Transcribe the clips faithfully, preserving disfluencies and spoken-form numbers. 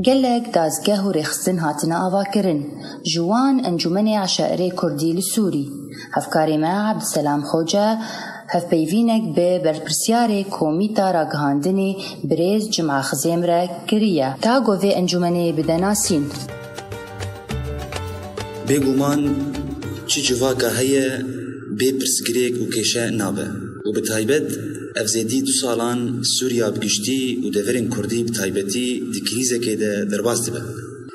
Gelek dazgeh û rêxistin hatine avakirin. Ji wan Encûmenê Eşairê Kurdî li Sûrî. Hevkarê me Ebdiselam Xoce hevpeyvînek bi berpirsiyarê Komîta Ragihandinê birêz Cuma Xizêm re kiriye. Ta ku vê encûmenê bide nasîn. Bêguman çi civaka heye bê pirsgirêk û kêşe nabe û bi taybet ev zêdî du salan Sûriya bi giştî û deverên Kurdî bi taybetî di krîzekê de derbas dibe.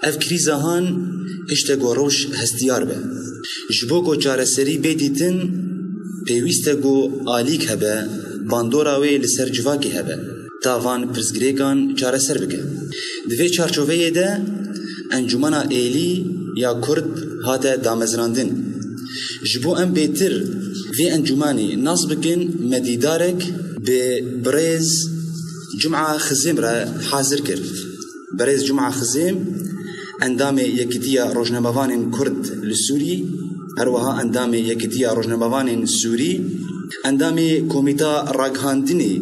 Ev krîza han hişte ku rewş hestiyar be. Ji bo ku çareserî bê dîtin, pêwîst e ku alîk hebe, bandora wê li ser civakê hebe, ta van pirsgirêkan çareser bike. Di vê çarçoveyê de Encûmena Êlî ya Kurd hate damezrandin. Ji bo em bêtir vê encûmanî nas bikin, me dîdarek bi birêz Cuma Xizêm re hazir kir. Birêz Cuma Xizêm, endamê Yekîtiya Rojnamevanên Kurd li Sûrî, her wiha endamê Yekîtiya Rojnamevanên Sûrî, endamê Komîta Ragihandinê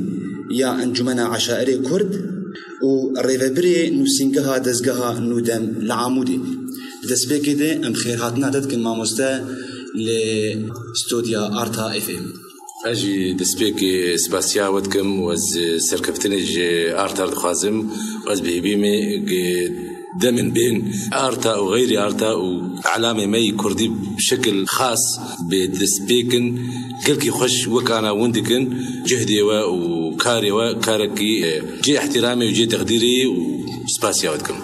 ya Encûmena Eşairê Kurd û rêvebirê nûsîngeha Dezgeha Nûdem li Amûdê. Di destpêkê de em xêrhatina te dikin mamoste li stodya Arta F M. Ez jî destpêkê spasiya we dikim û ez serkeftinê ji Arta re dixwazim û ez bi hêvî me demên bên Arta û xeyrî Arta û elamê me yî Kurdî bi şekil xas bi destpêkin gelkî xweş wek ana win dikin, cihdê we û karê we karekî, e, cê îhtîramê û cê teqdîrê ye û spasiya we dikim.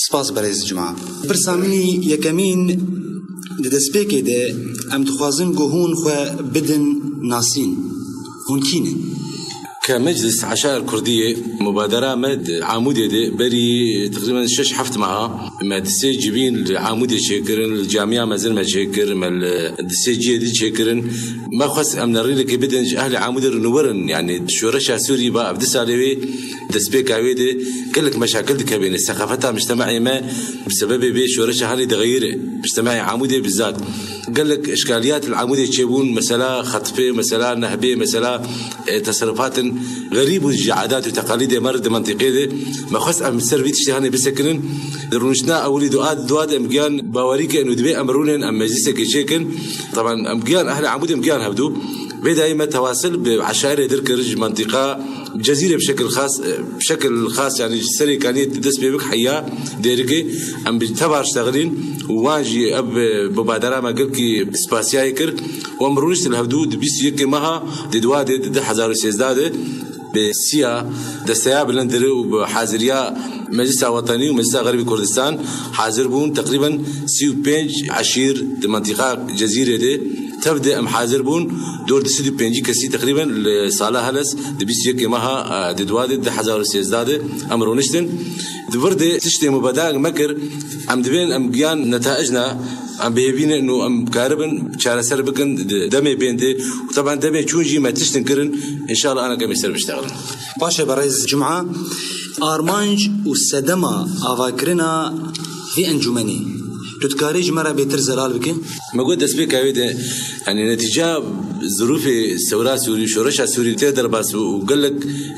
Spas berêz Cuma. Pirsa min î yekemîn, di destpêkê de em dixwazin ku hûn xwe bidin nasîn. Hûn kî ne? Ke Meclis Eşair Kurdiyê mubadera me di Amûdê de berî teqrîben şeş heft meha me di sê civîn li Amûdê çêkirin, li Camîya Mezin me çêkir, me li di sê cihê dî çêkirin. Me xwest em nerînekê bidin ji ehlê Amûdê re nû werin, yanî şoreşa Sûrî ba ev du salê wê destpêka wê de gelek meşakil dikevêne. Seqafeta mictema'ê me bi sebebê vê şoreşa hanê dixeyire. Mictema'ê Amûdê bizat. Gelek eşkaliyat li Amûdê çêbûn, mesela Xetifê, mesela Nehbê, mesela, e, teserrufatin xerîb û ji adat û teqalîdê me re di mentiqê de. Me xwest em ser vî tiştê hanê bisekinin. Di rûniştina ewilî dua, dua de em giyan bawerî ke û divê em rûnên em meclîsekê çêkin. Taban em giyan ehlê Amûdê em giyan hevdû. Vê dayî me tewasil bi eşairê dir kir ji mentiqa Cezîrê bi şekil xas, bi şekil xas, yanî ji Serê Kaniyê dest pê bik heya Dêrikê, em bi tev re ştexilîn û wan jî ev, e, mubadera me gelkî spasiyayê kir û em rûniştin hevdû di bîst û yekê meha di dua de di du hezar û sêzdeh de bi siya desteya bilind dir û bi haziriya Meclisa Wetanî û Meclisa Xeribî Kurdistan hazir bûn. Teqrîben sî û pênc eşîr di mentiqa Cezîrê de tev de em hazir bûn. Dor di sî û pêncî kesî teqrîben li sala Heles di bîst û yekê meha, e, di dua de du hezar û sêzdeh de em rûniştin. Di vir de tiştê mubadera me kir, em dibên em giyan netaic ne, em bi hêvî ne û em karibin çareser bikin di demê bên de. Û teban demê çûn jî me tiştin kirin, înşallah ana ke em ê ser biştexilin. Baş e berêz Cuma, armanc û sedema avakirina vê encûmenê, tu dikarî ji me re bêtir zelal bike? Me got destpêka wê de, yanî netîca zirûfê sewra Sûrî, şoreşa Sûrî tê derbas bû û gelek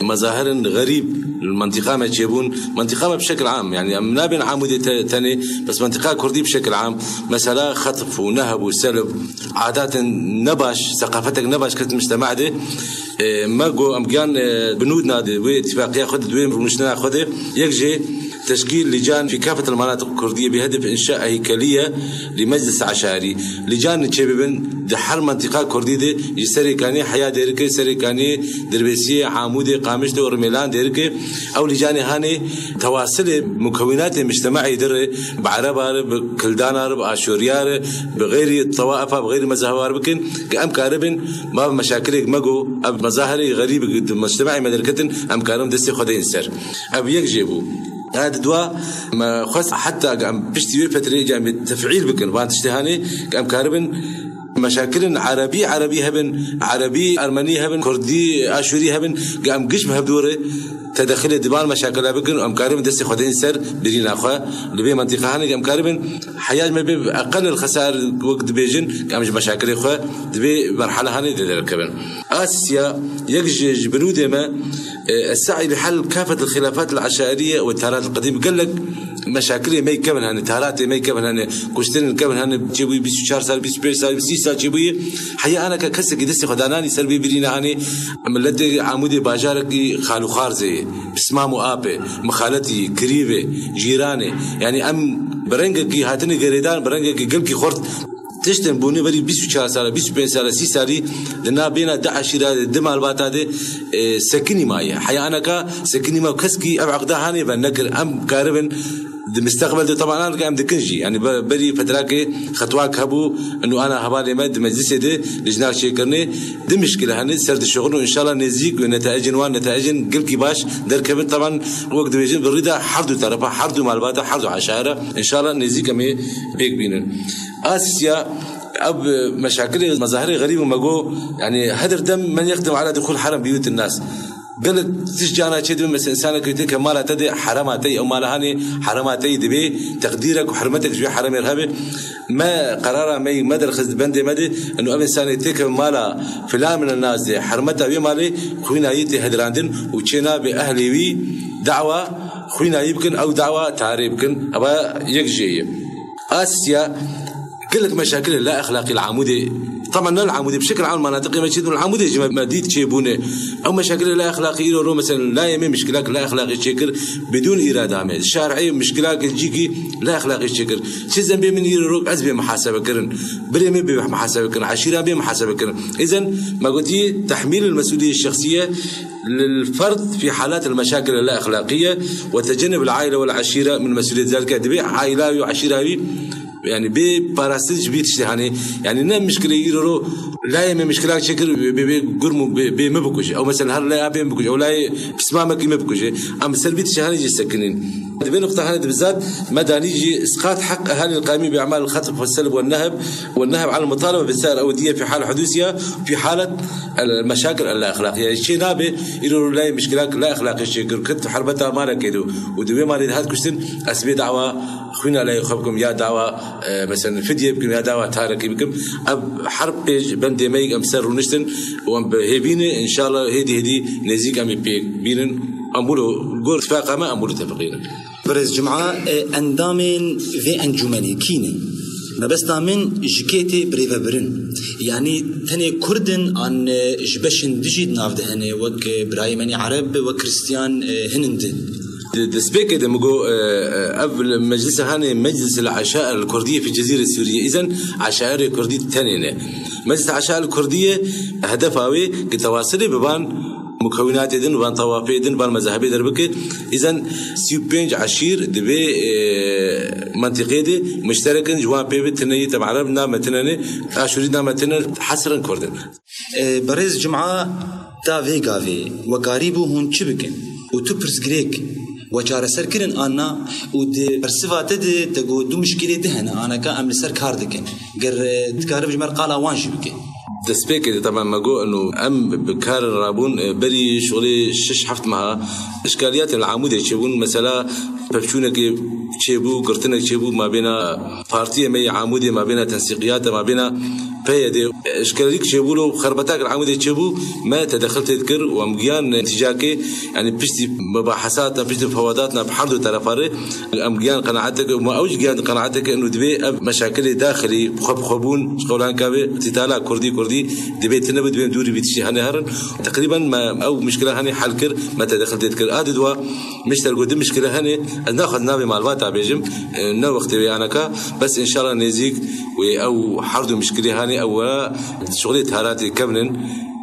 mezahirin xerîb li mentiqa me çêbûn. Mentiqa me bi şekil am, yanî em nabên Amûdê te-, tenê, bes mentiqa Kurdî bi şekil am. Mesela Xetf û Nehb û Selb, adatên nebaş, seqafetek nebaş ketin mictema de. E, me got em giyan, e, binûdna di wê îtîfaqiya xwe de, di wê rûniştina xwe de, yek jê teşkîl lîcan fî kafet el-menatiq kurdiyê bi hedef înşa heykeliye li Meclis Eşarî. Lîcan çê bibin di her mentiqa kurdî de, ji Serê Kaniyê heya Dêrikê, Serê Kaniyê Dirbêsiyê, Amûdê, Qamişlo, Rimêlan, Dêrikê. Ew lîcanê hanê tewasilê mukewînatê mictemaî dir e, bi Ereba re, bi Kildana re, bi Aşûriya re, bi xeyrî tewaefa, bi xeyrî mezaheba re bikin, ke em karibin, ma bi meşakilek me got, ev mezahirê xerîb di mictemaî me derketin, em karin destê xwe deyin ser. Ev yek jê bû. Ya di dua, me xwest heta ke em piştî wê fetreyê cem tefîl bikin, van tiştê hanê, ke em karibin meşakilin erebî, erebî hebin, erebî, ermenî hebin, kurdî, aşûrî hebin, ke em giş bi hevdû re tedexilê di van meşakila bikin û em karibin destê xwe deyin ser birîna xwe. Li vê mentiqa hanê ke em karibin heya me bê bi eqel el xesar wek dibêjin, ke em ji meşakilê xwe di vê merhale hanê de derkevin. A sisiya, yek ji, ji binûdê me, e, es-se'y li hel kafet el xilafat el eşairiye ve tarat el qedîm, gelek Meşakilê me kevin hene, taratê me kevin hene, kuştinên kevin hene, çêbûyî bîst û çar sal, bîst û pênc sal, sî sal çêbûyî. Heya anaka kesekî destê xwe dananî ser vê birîne hanê, miletê Amûdê bajarekî xal û xarzê ye, pismam û apê, mixaletî, kirîvê, cîranê. Yanî em bi rengekî hatine gerêdan, bi rengekî gelkî xurt. Tiştên bûne berî bîst û çar sala, bîst û pênc sala, sî salî di nabêna di eşîra de, di malbata de, e, sekinî maye. Heya anaka sekinî ma keskî ev eqda hanê ve nekir. Em karibin di mustaqbel de taban anaka em dikin jî. Yanî be-, berî fetrakê xetwak hebû, û ana hevalê me di meclisê de lijnak çêkirine, di mişkile hene ser dişixulin û înşallah nêzîk û netayecên wan netayecên gelkî baş derkevin. Taban wek dibêjin bi rîda her du terefa, her du malbata, her du eşaira înşallah nêzîk em ê pêk bînin. Asya, ev, e, meşakilê mezahirê xerîb û me got, yanî, hedir dem men yexdim ala duxul herem biyûtin nas. Gelek tişt cana çê dibin, mesela, insanek têke mala te de herema te, ew mala hanê herema te dibê, teqdîrek û hurmetek ji wê heremê re hebe. Me qerara me, me derxist bendê me de, eno ev insanê têke mala filan min nas de, hermeta wê malê, xwîna yê tê hedirandin û çê nabe ehlê wî dawa xwîna yî bikin, ew dawa tarê bikin. Eva yek jê ye. Asya, gelek meşakilê la exlaqî li Amûdê, taban ne li Amûdê, bi şekil am manatiqê me çê dibûn, li Amûdê jî me, me dît çêbûne. Ew meşakilê la exlaqî îro ro, mesela, layê me mişkilak la exlaqî çêkir, bidûn îrada me. Şer'ê mişkilak cîkî la exlaqî çêkir. Çi zembê min îro ro ez bê muhasebe kirin. Birê me bê muhasebe kirin. Eşîra bê muhasebe kirin. Îzen me gotî, tehmîl el mesûliyê şexsî ye lil ferd fî halat el meşakil la exlaqî ye ve tecenub el aile vel eşîre min mesûliyet. Zalika dibê aila wî û eşîra wî, yani, bê parastin ji bî tiştê hanê. Yani, ne mişkilê îro ro layê me mişkilak çêkir, bê, bê gurm û bê, bê me bikuje. Ew mesela her laya bê me bikuje. Ew layê pismamekî me bikuje. Em ser bî tiştê hanê jî sekinîn. Di vê nuqta hanê de bizat me danî jî isqat heq ehalî qamî bi emal xetf ve selb ve nehb ve nehb al mutalebe bi ser ew diye fî hal hudusiya fî halet el meşakil el exlaqî. Yani, çê nabe îro ro layê mişkilak la exlaqî çêkir, ket herbeta malekê de û di wê malê de hat kuştin, ez bê dawa xwîna lê xwe bikim, ya dawa, e, mesela, fidye bikim, ya dawa tarekî bikim. Ev her pêş bendê me yek em ser rûniştin û em bi hêvî ne, înşallah hêdî hêdî nêzîk em ê pêk bînin. Em wilo gor tifaqa me, em wilo tefiqînin. Birêz Cuma, e, endamên vê encûmenê kî ne? Mebesta min ji kê tê birêvebirin? Yanî tenê Kurd in an, e, ji beşên dijî di nav de hene, wek, e, birayê me nê Ereb, wek Kristiyan, e, hinin din? Di destpêkê de min got, e, e, ev li meclisa hanê Meclis el Eşair el Kurdiyê fi Cezîrê Sûriyê. Îzen eşairê Kurdî tenê ne. Meclis Eşair el Kurdiyê hedefa wê ki tewasilê bi van mukewinatê din, van tawafê din, van mezahebê derbike. Îzen sî û pênc eşîr di vê, e, mentiqê de muşterek in, ji wan pê ve tine yî teb Ereb name tine ne, Aşûrî name tine, hesrin Kurd in. E, Birêz Cuma, ta vê gavê, wekarî bû hûn çi bikin? Û tu pirsgirêk we çareser kirin an na? Û di bersiva te de te got du mişkilê di hene, aneka em li ser kar dikin. Ger, e, dikarib ji me re qala wan jî bike. Destpêkê de, taban, me got, eno em bi kar rabûn, e, berî şixulê şeş heft meha, işkaliyatên li Amûdê çêbûn, mesela, pevçûnekê çêbû, girtinek çêbû, mabêna partiyê me yê Amûdê, mabêna tensîqiyata, mabêna P Y D, işkaliyek çêbû, lo xerbetak li Amûdê çêbû, me tedexil tê dikir û em giyan netîcakê, yani piştî mubahesatna, piştî fewedatna bi her du terefa re, em giyan qenaeteke, û me ew jî giyan qenaeteke, eno divê ev meşakilê daxilî, xwe bi xwe bûn, ji qewlanka ve, îtîtala Kurdî, Kurdî, divê tune bi, divê dûrî vî tiştî hene herin. Teqrîben me ew mişkila hene hel kir, me tedexil tê dikir. A di dua, mişter got, di mişkile hene, ez naxwazim navê malbata bêjim, e, ne wextê wê aneka, bes înşallah nêzîk wê ew her du mişkilê hene, ew wera şixulê taratê kevnin,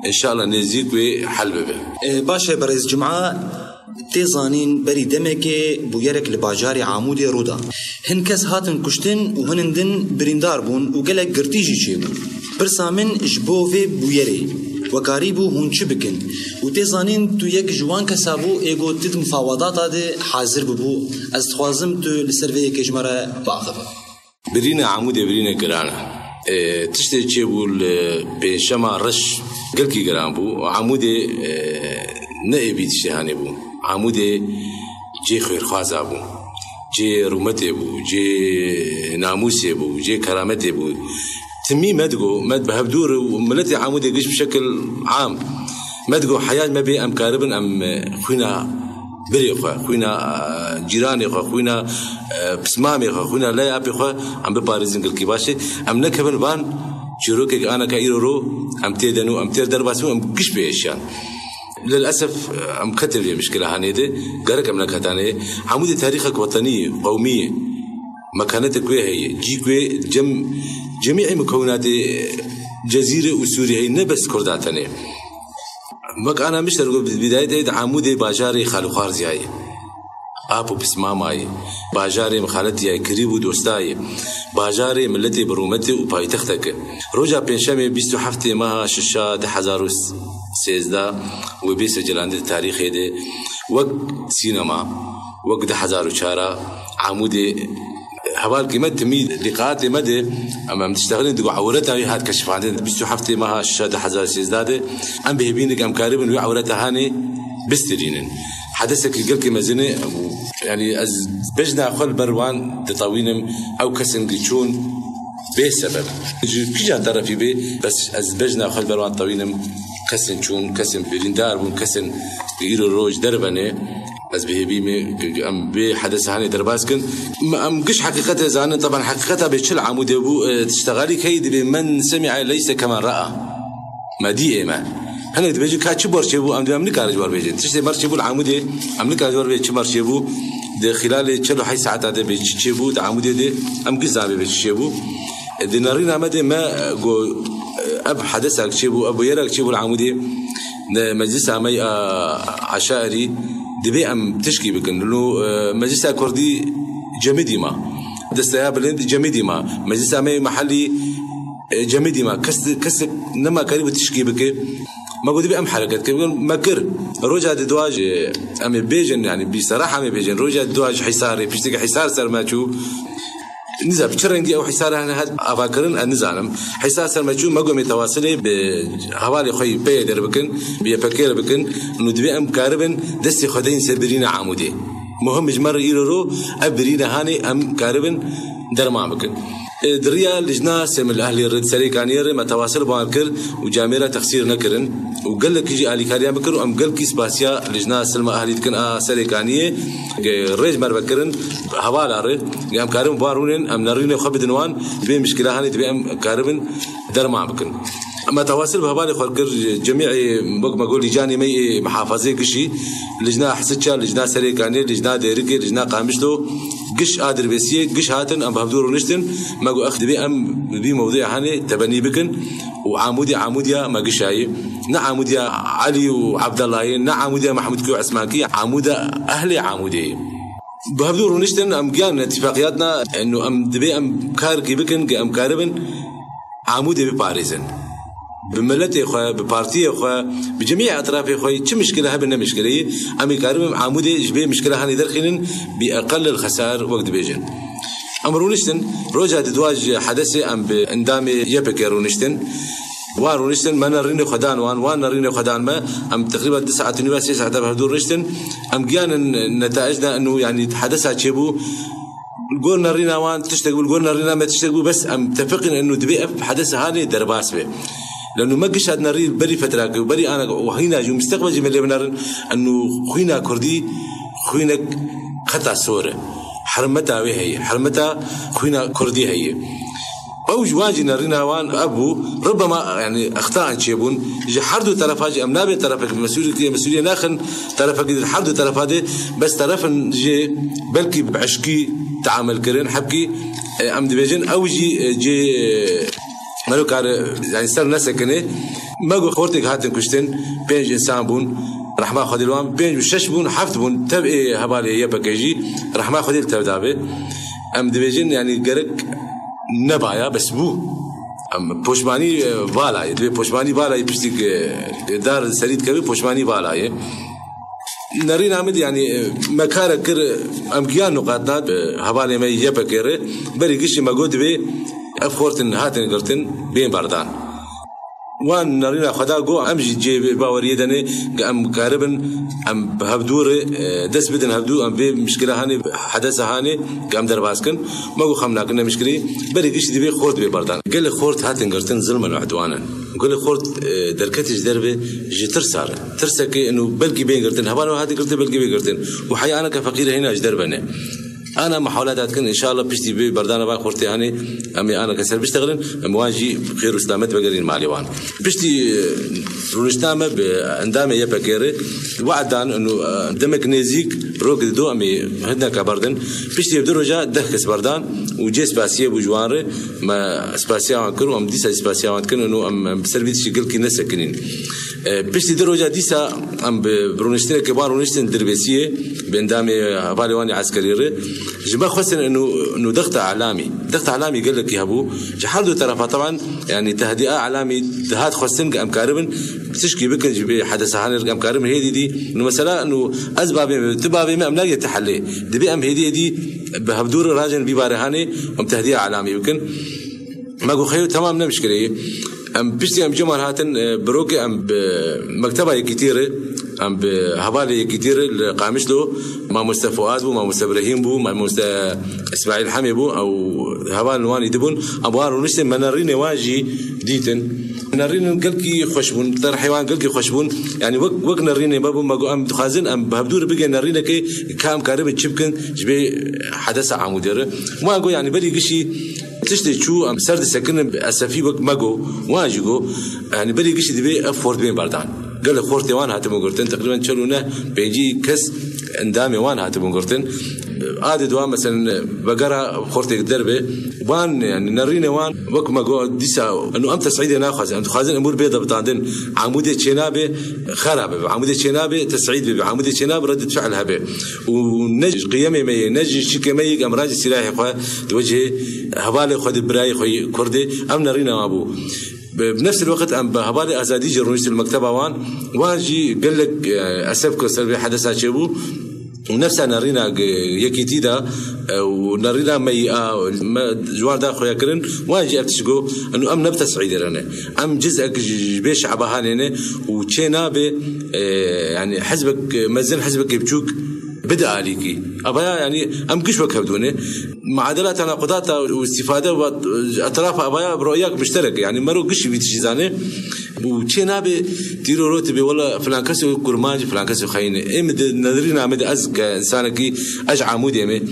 înşallah nêzîk wê hel bibe. E, baş e, Birêz Cuma, tê zanîn berî demekê bûyerek li bajarê Amûdê rû da. Hin kes hatin kuştin û hinin din birîndar bûn û gelek girtî jî çêbû. Pirsa min ji bo vê bûyerê, wekarî bû hûn çi bikin? Û tê zanîn tu yek ji wan kesa bû ê got tu di mufawedata de hazir bibû. Ez dixwazim tu li ser vê yekê ji me re biaxive. Birîne Amûdê birîne giran e. E, tiştê çêbû li pêncşema reş gelkî giran bû. Amûdê, e, ne ê vî tiştê hanê bû. Amûdê cê xêrxwaza bû. Cê rûmetê bû, cê namûsê bû, cê kerametê bû. Timî me digo, me bi hevdûr û miletê Amûdê giş bi şekil am. Me digo heya me bê em karibin, em, e, xwîna birê xwe, xwîna, e, cîranê xwe, xwîna, e, pismamê xwe, xwîna lay apê xwe em biparêzin gelkî baş e. Em nekevin van çîrokek aneka îro ro em tê de nû, em têr derbas bûn, em giş bêeşiyan. Lilesef, e, em ketin vê mişkila hanê de, gerek em neketane. Hemû de tarîxek wetenî ye, qewmî ye. Mekanetek wê heye, cîk wê cem, cemî mukewinatê Cezîre û Sûrî heye, ne bes Kurda tenê. Wek ana mişter got, bi bidayet heye di Amûdê bajarê xalixwar ziyayê. Ap û pismama ye. Bajarê mixaletî ye, kirîb û dosta ye. Bajarê miletê bi rûmetê û paytextek e. Roja pêncşemê bîst û heftê meha şişa du hezar û sêzdeh wê bê secelandin di tarîxê de wek sînema, wek du hezar û çar a Amûdê hevalkî me timî lîqaatê me de em, em diştexilin digo ewreta wî hat keşifandin. Bîst û heftê meha şişa du hezar sêzdeh de em bi hêvî ne em karibin wê ewreta hanê bistirînin. Hedesekî gelkî mezin e, yanî ez bejna xwe li ber wan ditewînim, ew kesin ki çûn bê sebeb. Ji kîja terefî bê, bes ez bejna xwe li ber wan tewînim, kesin çûn, kesin birîndar bûn, kesin îro roj derve ne. Ez bi hêvî me em vê hedesa hanê derbas kin. Em giş heqîqetê zanin, teban heqîqeta bê çi li Amûdê bû, e, tiştexalî key dibê men semî'e leyse kema ra'a. Me dî ê me. Hinek dibêjin ka çi ber çêbû, em dibê em nikarin ji ber bêjin. Tiştê ber çêbû li Amûdê, em nikarin ji ber bê çi ber çêbû. Di xîlalê çel û heşt saeta de bê çi çêbû, di Amûdê de em giş zanibê bê çi çêbû. Di nerîna me de me, e, got, e, ev hedesak çêbû, ev bûyerak çêbû li Amûdê. Ne, meclisa me ya eşairî dibê em tişkî bikin. Lû, e, meclisa kurdî cemidî ma. Desteya bilind cemidî ma. Meclisa me mehellî, e, cemidî ma. Kes, kesek nema karî bi tişkî bike. Me got, dibê em hereket kirin. Me kir. Roja di dua jî em ê bêjin, yanî bi seraha em ê bêjin. Roja di dua ji Hîsarê, piştî ki Hîsar ser me çû. Niza bi çi rengî ew Hîsar hene hat avakirin, ez nizanim. Hîsar ser me çû, me got em ê tewasilê bi hevalê xwe yî peyê der bikin, bi Y P G re bikin. Nû dibê em karibin destê xwe deyin ser birîna Amûdê. Muhim ji me re îro ro ev birîna hanê em karibin derman bikin. E, di riya Lijna Semil Ehlî re, Serêkaniyê re me tewasil bi wan kir û camêra texsîr nekirin û gelekî jî alîkariyan bikir û em gelkî spasiya Lijna Silma Ehlî dikin a Serêkaniyê. Ge rêj me re vekirin hevala re, ge em karin bi wan rûnin, em nerînê xwe bidin wan, vê mişkila hanê dibê em karibin derman bikin. Me tewasil bi hevalê xwe kir, cemî wek me got lîcanê me yê mihafazê gişî, Lijna Hesitça, Lijna Serêkaniyê, Lijna Dêrikê, Lijna Qamişlo, giş a Dirbêsiyê, giş hatin, em bi hevdû rûniştin, me got ex dibê em bi vî mewdûya hanê tebenî bikin û Amûdê Amûdiya me gişayê. Ne Amûdiya Elî û Abdallayê, ne Amûdiya Mehmûdkî û Esmankî, Amûda ehlê Amûdê ye. Bi hevdû rûniştin, em giyan îtîfaqiyatna, eno em dibê em karekî bikin, ge em karibin Amûdê biparêzin. Bi miletê xwe, bi partiyê xwe, bi cemî etrafê xwe, çi mişkile hebe ne mişkileyî, em ê karibin Amûdê ji vê mişkile hanê derxînin, bi eqel el xesar wek dibêjin. Em rûniştin, roja di dua ji hedesê em bi endamê Y P G rûniştin. Wan rûniştin, me nerînê xwe dan wan, wan nerînê xwe dan me. Em teqrîben du saet û nîve, sê saeta bi hevdû rûniştin. Em giyanin netaij de eno, yanî hedesa çêbû. Li gor nerîna wan tiştek bû, li gor nerîna me tiştek bû, bes em tefiqin eno dibê ev hedesa hanê derbas be. Leno me giş hat nerî berî fetrak û berî anak û hîna jî û misteqbel jî me lê binerin, eno xwîna kurdî xwînek qeta sor e. Hermeta wê heye, hermeta xwîna kurdî heye. Ew ji wan jî nerîna wan ev bû, ribema, yanî, extaan çêbûn. Ji her du terefa jî em nabê terefek mesûliyê, mesûliyê naxin terefekî din, her du terefa de, bes terefin jê belkî bi eşkî teamel kirin, hebkî, e, em dibêjin, ew jî, e, cê, e, mero kare, yanî, ser nesekine. Me got xortek hatin kuştin, pênc însan bûn, rehma Xwedê li wan, pênc û şeş bûn, heft bûn, tev ê hevalê Y P G jî, rehma Xwedê li tev dabe. Em dibêjin, yanî, gerek nebaya, bes bû. Em poşmanî, e, vala ye. Divê poşmanî vala ye, piştî, e, dar serî dikeve, poşmanî vala ye. Nerîna min, yanî, e, me karek kir, em giyan nûqatna, e, hevalê me Y P G re, berî giştî me got divê ev xortin hatin girtin, bên berdan. Wan nerîna xwe da got, em jî cê baweriyê de ne, ke em karibin, em bi hevdû re, e, dest bidin hevdû, em vê mişkila hanê, hedesa hanê, ke em derbas kin. Me got, xem nakin, ne mişkilî, berî giştî divê xort bê berdan. Gelê xort hatin girtin, zilmen û udwanen. Gelê xort, e, derketî ji derve ji tirsa re. Tirsekê inu belkî bên girtin, hevalê wan hatin girtin, belkî bê girtin. Û heya aneke feqîr hêna ji derve ne. Ana mihawla da dikin, înşallah piştî vê berdana van xortê hanê, em ê aneke ser biştexilin, em wan jî xêr û selamet vegerîn malê wan. Piştî, e, rûniştina me bi endamê Y P G re, we'd dan, inu, e, demek nêzîk rok dido, em ê hindeka berdin. Piştî ev du roja deh kes berdan û cê spasiye bû ji wan re, me spasiya wan kir û em dîsa spasiya wan dikin, inu em, em ser vî tiştî gelkî nesekinîn. E, piştî du roja dîsa em bi, bi rûniştineke wan rûniştin Dirbêsiyê, bi endamê hevalê wan ê eskerî re. Ji me xwestin inu, inu dexta Elamî. Dexta Elamî gelekî hebû. Ji her du terefa, teban, yanî tehdiya Elamî dihat xwestin ke em karibin tişkî bikin ji vê hedesa hanê re, em karibin hêdî dî. Inu mesela, inu ez bavê me, tu bavê me, em nagê ti helê. Divê em hêdî hêdî bi hevdû re rajin vî barê hanê, em tehdiya Elamî bikin. Me got, xeyo, temam, ne mişkileyê. Em piştî em cem wan hatin, e, birokê em bi mekteba Yekîtî re, em bi hevalê Yekîtî re li Qamişlo, mamoste Fuad bû, mamoste Brehîm bû, mamoste Îsmaîl Hemê bû, ew hevalên wan î dibûn. Em wan rûniştin, me nerînê wan jî dîtin. Nerînên gelkî xweş bûn, terhê wan gelkî xweş bûn. Yanî wek, wek nerînê me bû, me got, em dixwazin em bi hevdû re bigên nerînekê, ka em karibin çi bikin ji vê hedesa Amûdê re. Wan got, yanî berî gişî tiştê çû, em ser disekinin, esefî wek me got, wan jî got, yanî berî giştî divê ev xort bên berdan. Gelek xortê wan hatibûn girtin, teqrîben çel û neh pêncî kes endamê wan hatibûn girtin. Adê dua, meselen, vegera xortêk derbe, wan, yanî nerînê wan, wek me got, dîsa, inu em tesîdê naxwazin, em dixwazin emûr bê debitandin, Amûdê çênabe, xera bibe. Amûdê çênabe, tesîd bibe. Amûdê çênabe, redît fi'l hebe. Û ne ji qiyemê me yê, ne ji şikê me yê, em rajî sîlahê xwe di wecihê hevalê xwe de, birayê xwe yê Kurdê, em nerîna wan bû. Bi, bi nefs el-weqt em bi hevalê Azadî jî rûniştin mekteba wan. Wan jî gelek, e, esef kir ser vê hedesa çêbû. Û nefsa nerîna ge-, Yekîtî de, e, û nerîna me yî a, me ji wan da xuya kirin, wan jî ev tişt got, inu em ne bi tesîdê re ne. Em cizek ji, ji vê şe'ba hanê ne û çê nabe, e, yanî hizbek mezin, hizbekê biçûk bide alîkî. Evaya, yanî em giş wek hevdû ne. Muadela tenaqudata û îstîfade ve etrafa evaya bi royak muşterek e. Yanî mero giş vî tiştî zane. Û çê nabe tîro rotî bê, wela filan kesê kurmanc, filan kesê xeyîn e. Ê min di nerîna me de ez ke însanekî, ez ji Amûdê me.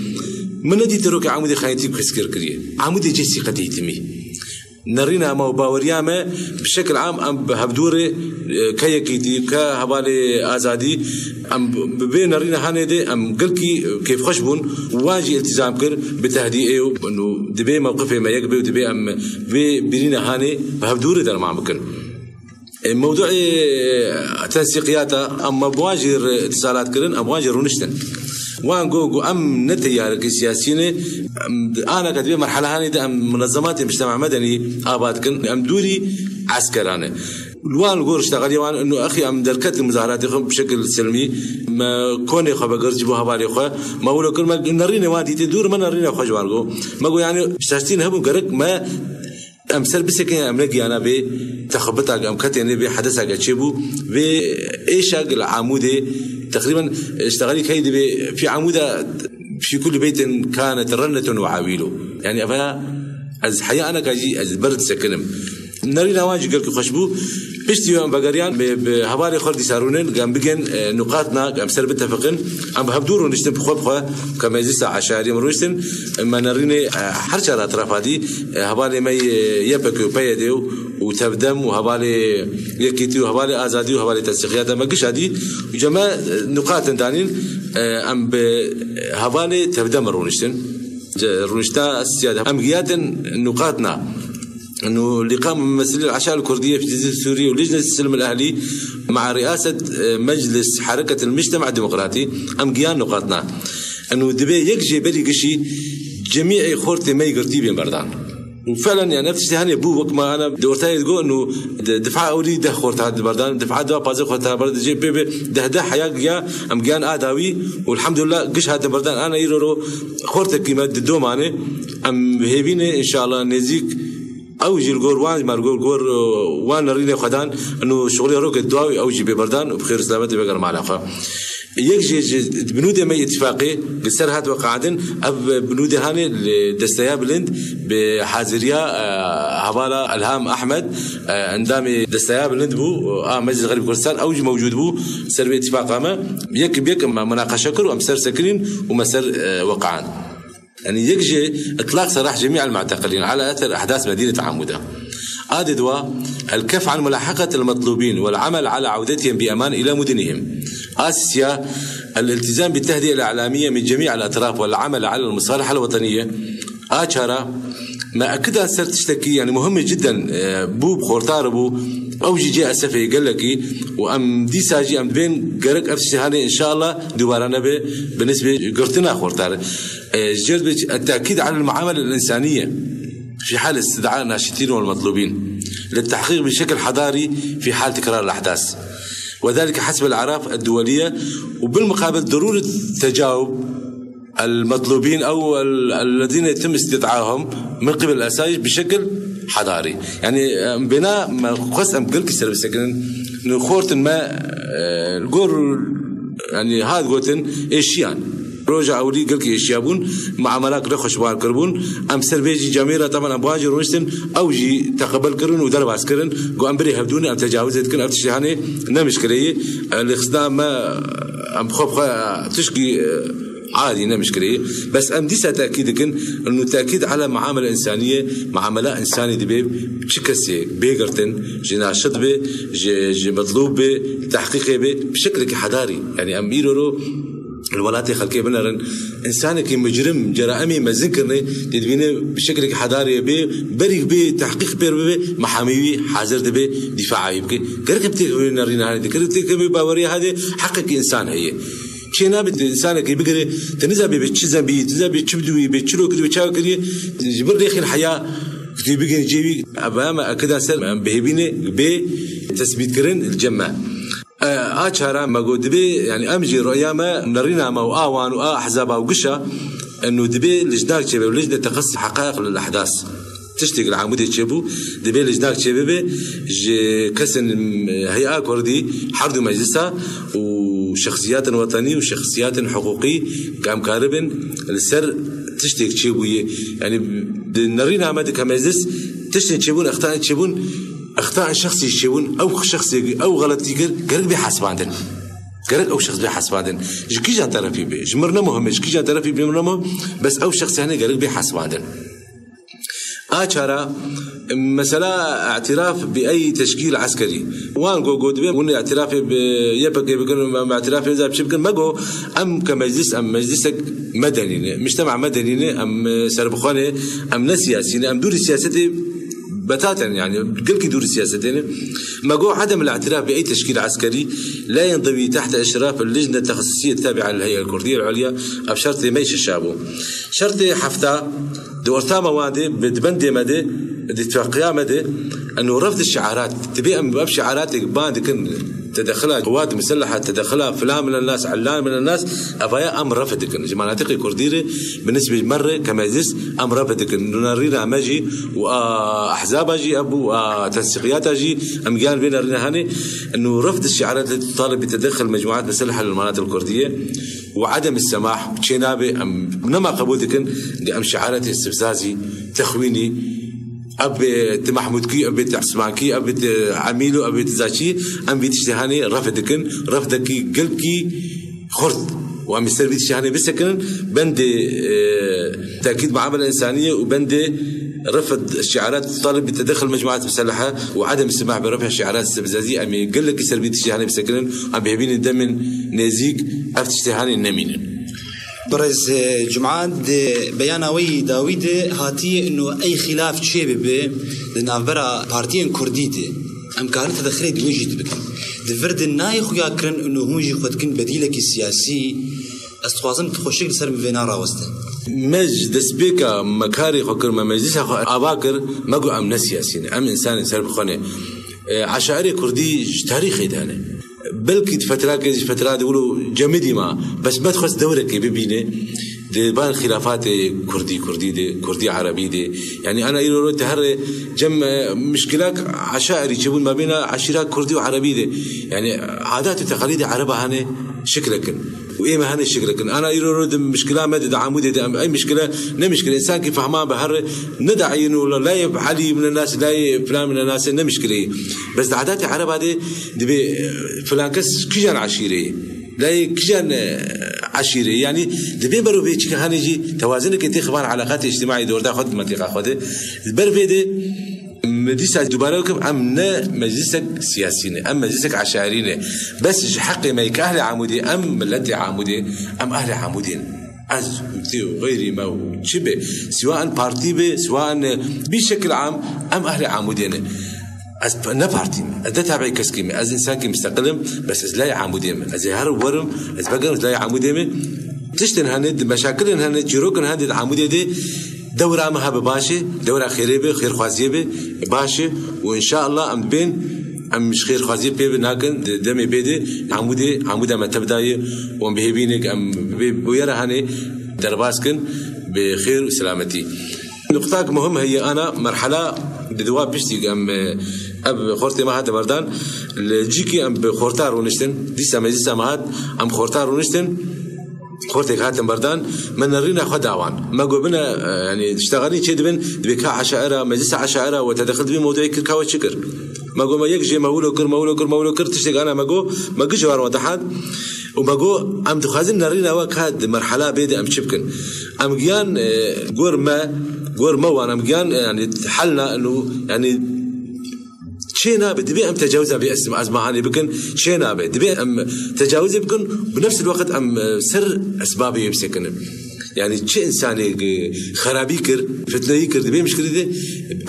Min nedî tiro ke Amûdê xeyîntî piskir kiriye. Amûdê cê sîqetê îtimî. Nerîna me û baweriya me bi şekil am em bi hevdû re, e, ke Yekîtî, ke hevalê Azadî, em bi vê nerîna hanê de em gelkî kêfxweş bûn. Wan jî îltîzam kir bi tehdiyê û, û divê mewqifê me yek be û divê em vê birîna hanê bi hevdû re derman bikin. E, mewduê, e, tensîqiyata, em me bi wan jî re îtîsalat kirin, em bi wan jî rûniştin. Wan got, got, em ne teyarekî siyasî ne, em, anaka di vê merhelehanê de em munezematê mujtema medenî ava dikin, em dûrî eskeran e. Li wan li gor îştexaliyê wan, inu exî em derketin muzahiratê xwe bi şekil silmî, me konê xwe vegir ji bo hevalê xwe, me wilo kir, me nerînê wan dîtê dûr, me nerînê xwe ji wan got. Me got, yanî şaştîn hebû, gerek me Em ser bisekin, em negiyana vê texebitake, em ketêne vê hedesake çêbû, vê êşak li Amûdê, teqrîben, iştexalî key dibê, fî Amûda fî kulli beytin kanet rennetun ve awîlo. Yanî, eva ez heya anaka jî ez ber disekinim. Nerîna wan jî gelkî xweş bû. Piştî em vegeriyan, bi, bi hevalê xwe dîsa rûnin, em bigên, e, nukatna, em ser bitefiqin, em bi hevdû rûniştin, bi xwe bi xwe, ke meclisa eşarî em rûniştin, me nerînê, e, her çar etrafa dî, e, hevalê me yê Y P G û P Y D û, û Tevdem û hevalê Yekîtî û hevalê Azadî û hevalê Tesîqiyata me gişa dî, û ceme, e, nukatin danîn, e, em bi hevalê Tevdem rûniştin. Ce-, rûnişta siyade em giyatin nukatna. إنه لقاء ممثلي العشائر الكردية في الجزيرة السورية ولجنة السلم الأهلي مع رئاسة، آه، مجلس حركة المجتمع الديمقراطي. Em giyan nukatna. Eno dibê yek jê berî gişî cemî ê xortê me yê girtî bên berdan. Û felen, yani, ev tiştê hene bû, wek me ana di ortayê digot, eno di-, dif'a ewlî deh xort hat berdan, dif'a dua pazdeh xort hat berdan, jê pê bê deh deh heya giya, em giyan a dawî û elhamdülillah giş hatin berdan. Ana îro ro xortekî me di domane, em hêvî ne, înşallah, nêzîk Ew jî li gor wan, mar gor, gor, e, wan nerînê xwe dan, û şixulê rokê dua ew jî bê berdan û bi xêr û selametê veger mala xwe. Yek jê ji binûdê me îtîfaqê li ser hat weqandin, ev binûdê hanê li Desteya Bilind bi haziriya, e, hevala Elham Ehmed, e, endamê Desteya Bilind bû, a Meclis Xerîb Kurdistan, ew jî mewcûd bû ser vê îtîfaqa me. Yek bi yek me munaqeşe kir û em ser sekirîn û me ser, e, weqand. يعني يجب إطلاق سراح جميع المعتقلين على أثر أحداث مدينة عمودة. آددوا الكف عن ملاحقة المطلوبين والعمل على عودتهم بأمان إلى مدنهم. آسيا الالتزام بالتهدئة الإعلامية من جميع الأطراف والعمل على المصالحة الوطنية. آچارا ما أكد سر تشتكي، يعني مهم جدا، آه، بو بخورتار بو أو جي جي أسفه قال لك، وأم دي ساجي أم بين قرق أفتشتهاني إن شاء الله دوباره نبي بالنسبة قرتنا خورتار. آه، جلب التأكيد على المعاملة الإنسانية في حال استدعاء الناشطين والمطلوبين للتحقيق بشكل حضاري في حال تكرار الأحداث، وذلك حسب الأعراف الدولية، وبالمقابل ضرورة تجاوب المطلوبين أو ال-، الذين يتم استدعائهم من قبل الأسايش بشكل حضاري. يعني، آه، بنا ما خص أم قلت سر بسكن نخورت ما، آه، الجور، يعني، هذا قوتن إيشيان. روجا أولي قلت إيشيابون، معاملات رخش بار كربون، أم سربيجي جميلة طبعًا أبواجي روشتن، أو جي تقبل كرن ودرباس كرن، قو أم بري هبدوني أم تجاوزت كن أم تشتهاني نمشكلي، آه، الإخصدام ما أم خب خ-، تشكي، آه، عادي نمشكلي. بس أم ديسا تأكيد كن إنه التأكيد على معاملة إنسانية، معاملة إنسانية دبي بشكسي بيقرتن، جي ناشط بي، جي، جي مطلوب بي، تحقيق بي بشكل حضاري. يعني أم إيرورو الولاتي خلقي بنرن، إنسانك مجرم، جرائمي مزن كرني، تدبينه بشكل حضاري بي، بريك بي، تحقيق بير بي، محامي بي، حاضر دبي، دفاع عيب كي. قرق بتيك بي نرينا هذه، قرق بتيك بي باوري هذه، حقك إنسان هي. چێ نابێت ئینسانێکی بگرێ، te nizabê bê çi zembî, nizabê çi bidûyî, bê çi rokirî, bê çawa kirî, ji bin rêxên heya, tu bigên cêwî, eva me ekida ser, em bihêbîne, bê tesbîtkirin li cem me. E, a çara me got dibê, yani em jî raya me, nerîna me û a wan û a ehzaba û gişa, eno dibê lijnak çêbe, lijne teqis heqaiq lil ehdas. Tiştek li Amûdê çêbû, divê lijnak çêbibe ji kesên, e, Hey'a Kurdî, her du meclisa û şexsiyatin wetenî û şexsiyatin hiqûqî, ku em karibin li ser tiştek çêbûyê. Yani di nerîna me dike meclis, tiştên çêbûn, extayên çêbûn, extayên şexsî çêbûn, ew şexsê, ew xeletî kir, gerek bê hesibandin. Gerek ew şexs bê hesibandin. Ji kîjan terefî bê? Ji mir ne muhim e, ji kîjan terefî bê mir ne muhim, bes ew şexs yani gerek bê hesibandin. A çara, mesela, اعتراف بأي تشكيل عسكري. Wan go, go dibê hûn اعتراف bi Y P G bikin, em اعتراف bi çi bikin? Me go, em ke meclis, em meclisek medenî ne, mujtema medenî ne, em, e, serbixwe ne, em ne siyasî ne, em dûrî siyasetê betaten, yani, gelkî dûrî siyasetê ne. Me go, عدم الاعتراف بأي تشكيل عسكري لا ينضوي تحت إشراف اللجنة التخصصية التابعة للهيئة الكردية العليا. Ev şertê me şeşa bû. Şertê hefta, di orta me wan de, bi, di bendê me de, di îtîfaqiya me de, eno refd şiarat, dibê em ev şiaratek ban dikin, tedexila quwat miselleha, tedexila filan min nas, illan min nas, evaya em refd dikin. Ji manatiqê kurdî re, bi nisbê me re, ke meclis, em refd dikin. Nûnerîna me jî, û a ehzaba jî, ev û a tensiqiyata jî, em giyan vê nerîna hene, eno refd şiarat tutalib bi tedexil mecmuat miselleha lil manatiq kurdiye. وعدم السماح، çênabe, em nema qebûl dikin, em şiaretê sibzazî, texwînî, ev bê ti Mehmûdkî, ev bê ti Esmankî, ev bê ti Emîlo, ev bê ti Zaçî, em vî tiştê hanê ref dikin, refdekî gelkî xurt. Û em ê ser vî tiştê hanê bisekinin, bendê, e, tekîd muamele însaniyê û bendê رفض الشعارات التطالب بتدخل مجموعات مسلحة وعدم السماح برفع شعارات استفزازية. Em ê gelekî ser vî tiştê hanê bisekinin, em bihêvînin demên nêzîk ev tiştê hanê nemînin. Birêz, e, Cuma di beyana wê yî dawî de hatiye ino ey xîlaf çê bibe di navbera partiyên kurdî de, em karin tedexilê di wê jî dibikin. Di vir de nayê xuya kirin ino hûn jî xwe dikin bedîlekî siyasî. Ez dixwazim tu xweşik li ser min vê nara weste. Me ji destpêka me karê xwe kir, me meclisa xwe ava kir, me got em ne siyasî ne, em însanên serbixwe ne. E, eşairê kurdî ji tarîxê de ne. Belkî di fetrakê, ji fetra de wilo cemidî ma, bes me dixwest dewrekê bibîne. Di van xîlafatê kurdî kurdî de, kurdî erebî de. Yanî ana îro ro te here cem, e, mişkilak eşairî çêbûn mabêna eşîra kurdî û erebî de. Yanî adat û teqalîdê ereba hane şiklekin. Û ê me hane şiklekin. Ana îro ro di mişkila me de, di Amûdê de, em, ey mişkile, ne mişkile. Însan ki fehma be here, ne daîn û layê Elî min nas, layê filan min nas, ne mişkile. Bes di adatê ereba de dibê, e, filan kes kijan eşîreyê. Layê kijan, e, eşîrê. Yanî dibê berovê çi hanê jî tewazinekê tê xivan eleqatê îctimaî di orda xwe di mentiqa xwe de. Ber vê de me dîsa dubare bikim, em ne meclisek siyasî ne, em meclisek eşarî ne. Bes ji heqê me yê ki ehlê Amûdê, em miletê Amûdê, em ehlê Amûdê ne. Ez û tê û xeyrî me û çi be, siwa en partî be, siwa en, e, bî şekil am, em ehlê Amûdê ne. Ez p-, ne partî me, ez ne tabiî keskî me, ez însankî misteqil im, bes ez layê Amûdê me. Ez ê her werim, ez vegerim, ez layê Amûdê me. Tiştên hene, di meşakilên hene, çîrokin hene di Amûdê de dewra me hebe baş e, dewra xêrê be, xêrxwaziyê be, baş e û înşallah em dibên, em ji xêrxwaziyê pê ve nakin, di demê pê de Amûdê, Amûda me tevdaye û em bi hêvînek em bê bûyera hene derbas kin bi xêr û selametî. Nuqtak muhim heye, ana merhela di dua piştî em, e, ev xortê me hate berdan, li cîkî em bi xorta rûniştin, dîsa meclisa me hat, em xorta rûniştin, xortêk hatin berdan, me nerîna xwe dawan. Me got bine, e, yanî ştexelî çê dibin, dibê ka eşaira, meclisa eşaira we tedexil dibî mewduê kir ka we çi kir? Me got me yek jê me wilo kir, me wilo kir, me wilo kir, tiştêk ana me got, me giş war we dihand. Û me got, em dixwazin nerîna we ka di merhela bê de em çi bikin? Em giyan, e, gor me, gor me wan, em giyan, e, yanî hel na û, yanî çê nabe, dibê em tecawiza vê esm-, ezmahanê bikin, çê nabe. Dibê em tecawizê bikin, bi nefs el-weqt em, e, ser esbabê yê bisekinin. Yanî çi însanê, e, xerabî kir, fitneyî kir, dibê mişkilî de,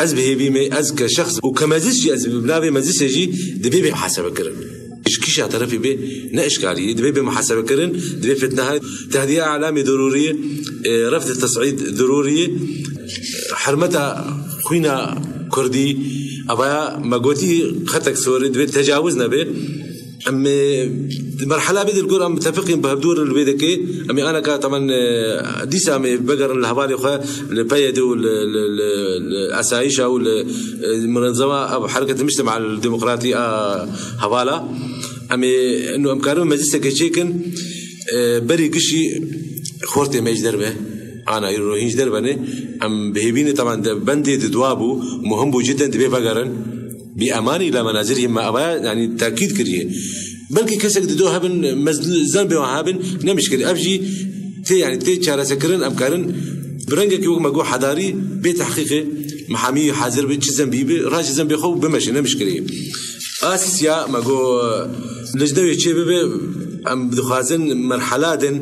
ez bi hêvî me, ez ke şexs û ke meclis jî, ez bi navê meclisê jî dibê bê muhasebe kirin. Ji kîşa terefî bê ne işkariyê, dibê bê muhasebe kirin, dibê fitne hene. Tehdiya îlamê dirûriyê, e, refd tes'îd dirûriyê, hermeta xwîna kurdî, evaya me gotî xetek sorî, dibê tecawiz nebe. Em, e, di merhela bê de li gor em mitefiqîn bi hevdûr li vê dikê. Em ê aneka temen, e, dîsa em ê vegerin li hevalê xwe, li P Y D û li, li, li, li esayîşa û li, e, munezema ev hereket Mictema Demokratî a hevala. Em ê, eno em karin meclisekê çêkin, e, berî gişî xortê me ji derve, ana îro hîn ji derve ne, em bi hêvî ne, teman de bendê di dua bû, muhim bû cidden, dibê vegerin. Bi emanî ila menazilihim me, evaya, yanî, tekîd kiriye. Belkî kesek di do hebin, mez-, zen bê hebin, ne mişkil. Ev jî tê, yanî, tê çaresekirin, em karin bi rengekî wek me got hedarî, bê tehqîqê, mihamî hazir be, çi zenbî be, rajî zenbê xwe û bimeşe, ne mişkilê. Asya me got, li ji dewê çê bibe, em dixwazin merhela din,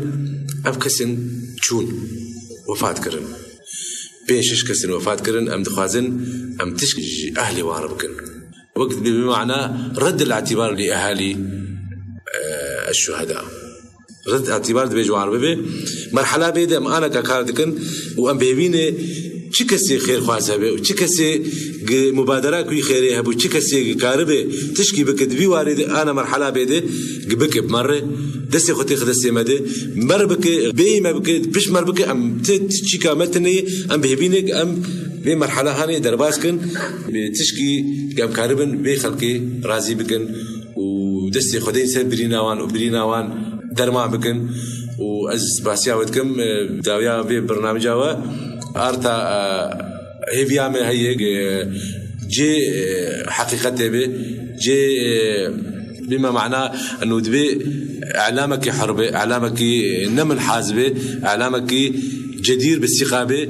ev kesin çûn, wefat kirin. Pênc şeş kesin wefat kirin, em dixwazin em tişk ji ehlê wan re bikin. Wek bi, bi mana redd el-i'tîbar li ehalî, e, eş-şuheda. Redd i'tîbar dibê ji wan re bibe. Merhela bê de em aneka kar dikin û em bêvîne çi kesê xêrxwaz hebe û çi kesê gi mubadera ku xêrê hebû, çi kesê gi karibe tişkî bike di vî warê de ana merhela bê de gi bike bi me re, destê xwe têxe destê me de, me re bike, bêyî me bike, pişt me re bike, em ti, ti çîka me tune ye, em bêvîne em vê merhela hanê derbas kin, bi tişkî em karibin vê xelkê razî bikin û destê Xwedê ser birîna wan û birîna wan derman bikin. Û ez spasiya we dikim, e, dawiya vê bernamija we. Arta, e, hêviya me heye, e, cê, e, heqîqetê be, cê, e, bîme mana, eno dibê elamekî her be, elamekî ne minhaz be, elamekî cedîr bi sîqa be.